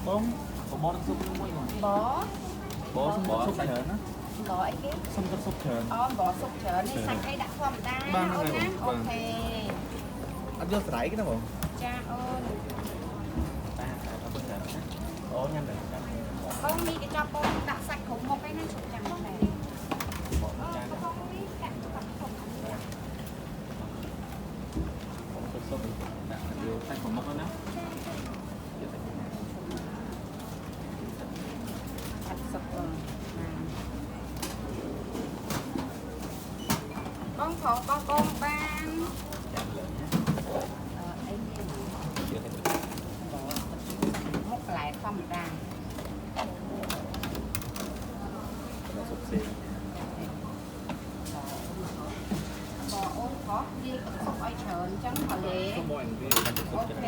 បងបបរស៊ុបមួយបង ប បសុំទឹកស៊ុបច្រើនណា បអីគេ សុំទឹកស៊ុបច្រើន អូបស៊ុបច្រើននេះសាច់អីដាក់ធម្មតា បាទ អូនណា បាទ OK អត់យកស្រ័យទេណាបង ចាអូន បាទអរគុណច្រើនណាអូញ៉ាំតែចាំ បងមីកញ្ចប់បងដាក់សាច់គ្រប់មុខឯណាជប់ចាំដែរ បងចាន បងមីដាក់សាច់គ្រប់ បងស៊ុបស៊ុបដាក់យកសាច់ប្រមុខណាយកសាច់ អត់សុកអូនបងខោបងបងបាន ចាំលើណា អីនេះ យកសាច់ មុខកន្លែធម្មតា ស៊ុបផ្សេង បងអូនខោនិយាយទឹកស៊ុបឲ្យច្រើនអញ្ចឹងផលេ ស៊ុបមកអីវា អូខេ